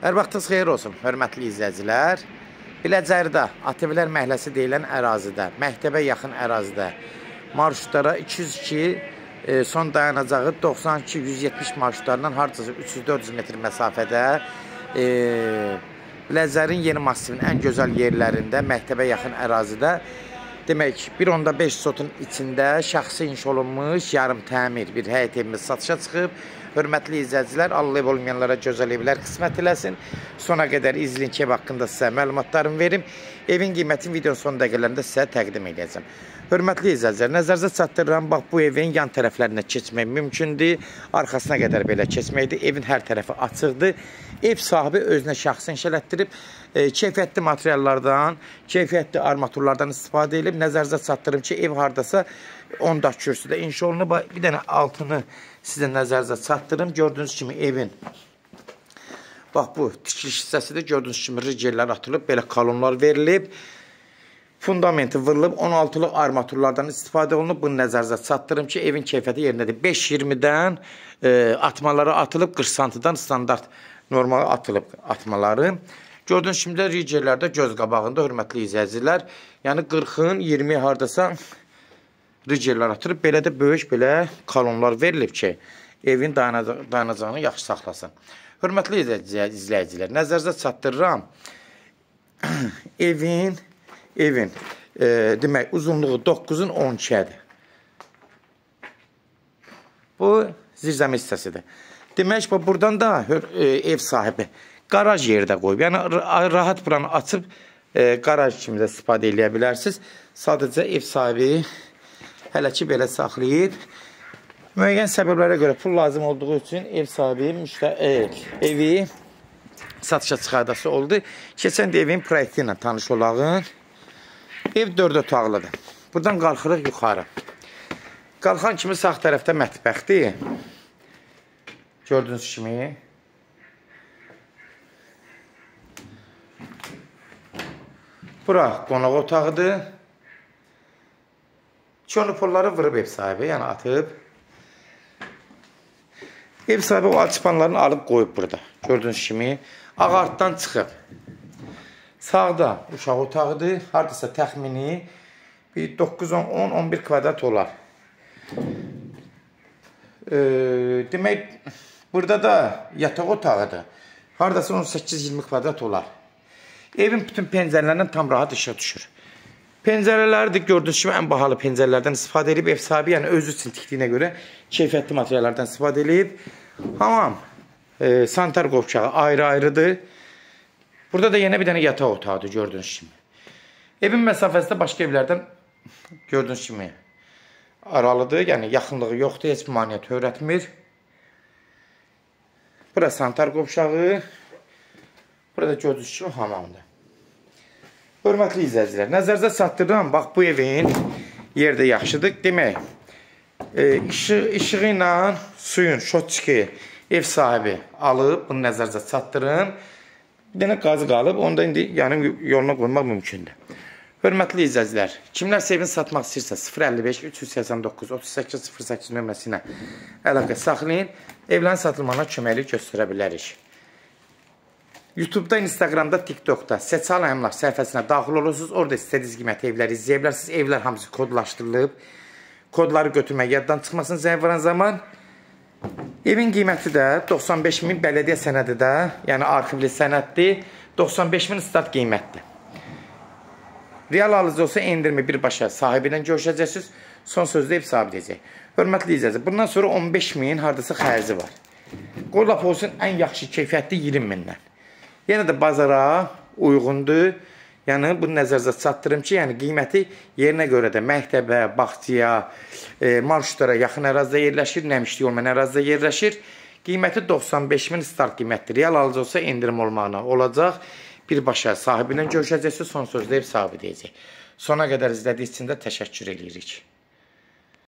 Hər vaxtınız xeyir olsun, hörmətli izləyicilər. Biləcərdə, Atıbilər məhəlləsi deyilən ərazidə, məktəbə yaxın ərazidə marşrutlara 202 son dayanacağı 92-170 marşrutlarından hardasa 300-400 metr məsafədə Biləcərin yeni massivinin ən gözəl yerlərində, məktəbə yaxın ərazidə, demək 1.5 sotun içində şəxsi inşa olunmuş yarım təmir bir həyət evimiz satışa çıxıb. Hörmətli izləyicilər, Allah ev olmayanlara gözəl evlər qismət eləsin. Sona qədər izləyin ki, ev haqqında sizə məlumatlarımı verim. Evin qiymətini videonun son dəqiqələrində sizə təqdim edəcəm. Hörmətli izləyicilər, nəzərinizə çatdırıram, bax bu evin yan tərəflərinə keçmək mümkündür. Arxasına qədər belə keçməkdir. Evin hər tərəfi açıqdır. Ev sahibi özünə şəxsi inşa elətdirib, keyfiyyətli materiallardan, keyfiyyətli armaturlardan istifadə edib. Nəzərinizə çatdırım ki, ev hardasa 10 daş kürsüdə inşa olunub. Bir dənə altını sizə nəzərinizə çatdırım. Gördüyünüz kimi evin, bax bu tikiliş hissəsidir. Gördüyünüz kimi rigerlər atılıb, belə kolonlar verilib. Fundamenti vurulub, 16-lıq armaturlardan istifadə olunub. Bunu nəzərinizə çatdırım ki, evin keyfiyyəti yerindədir. 5.20-dən atmaları atılıb, 40 santidən standart normal atılıb atmaları. Gördüyünüz kimi də rigerlərdə göz qabağında, hörmətli izləyicilər, yəni 40-ın 20 hardasa rigerlər atılıb. Belə də böyük belə kolonlar verilib ki, evin dayanacağını yaxşı saxlasın. Hörmətli izləyicilər, nəzərinizə çatdırıram, evin demək uzunluğu 9-un 12-dir. Bu zirzəmi hissəsidir. Demək ki, buradan da ev sahibi qaraj yeri də qoyub. Yəni rahat buranı açıb qaraj kimi də istifadə eləyə bilərsiniz. Sadəcə ev sahibi hələ ki belə saxlayıb. Müəyyən səbəblərə görə pul lazım olduğu üçün ev sahibi evi satışa çıxardası oldu. Keçən də evin proyekti ilə tanış olağın. Ev 4 otaqlıdır. Buradan qalxırıq yuxarı. Qalxan kimi sağ tərəfdə mətbəxdir. Gördüyünüz kimi. Bura qonaq otağıdır. Çonopolları vurub ev sahibi, yəni atıb. Ev sahibi o alçıpanlarını alıb qoyub burada. Gördüyünüz kimi. Ağartdan çıxıb. Sağda uşaq otağıdır. Hardasa təxmini bir 9, 10, 11 kvadrat olar. Demək, burada da yataq otağıdır. Hardasa 18-20 kvadrat olar. Evin bütün pəncərələrindən tam rahat işıq düşür. Pəncərələri də gördüyünüz kimi ən bahalı pəncərələrdən istifadə edib. Ev sahibi, yəni özü üçün tikdiyinə görə keyfiyyətli materiallardan istifadə edib. Hamam, sanitar qovşağı ayrı-ayrıdır. Burada da yenə bir dənə yataq otağıdır, gördüyünüz kimi. Evin məsafəsi də başqa evlərdən gördüyünüz kimi aralıdır, yəni yaxınlığı yoxdur, heç bir maneə törətmir. Bura sanitar qovşağı, burada gördüyünüz kimi hamamdır. Hörmətli izləyicilər, nəzərinizə çatdırıram, bax bu evin yeri də yaxşıdır. Demək, işığı ilə suyun şotçiki ev sahibi alıb, bunu nəzərinizə çatdırın. Bir dənə qazı qalıb, onu da indi yəni yoluna qoymaq mümkündür. Hörmətli izləyicilər, kimlərsə evini satmaq istəyirsə 055 389 38 08 nömrəsi ilə əlaqə saxlayın. Evlərin satılmağına köməklik göstərə bilərik. YouTube'da, Instagram'da, TikTok'da Seçal Əmlak səhifəsinə daxil olursunuz. Orada istədiyiniz qiymətli evləri izləyə bilərsiniz. Evlər hamısı kodlaşdırılıb. Kodları götürmək yaddan çıxmasın zəng vuran zaman. Evin qiyməti də 95 min, bələdiyyə sənədi də, yəni arxivli sənəddir, 95 min start qiymətdir. Real alıcı olsa endirimi birbaşa sahibi ilə görüşəcəksiniz. Son sözdə ev sahibi deyəcək. Hörmətli izləyicilər, bundan sonra 15 min hardasa xərci var. Qoy lap olsun ən yaxşı keyfiyyətli 20 mindən. Yenə də bazara uyğundur. Yəni bunu nəzərinizə çatdırım ki, yəni qiyməti yerinə görə də məktəbə, bağçaya, marşrutlara yaxın ərazidə yerləşir, nəmişlik olmayan ərazidə yerləşir. Qiyməti 95 min start qiymətdir. Real alıcı olsa endirim olmağına olacaq. Birbaşa sahibi ilə görüşəcəksiniz, son sözdə ev sahibi deyəcək. Sona qədər izlədiyiniz üçün də təşəkkür eləyirik.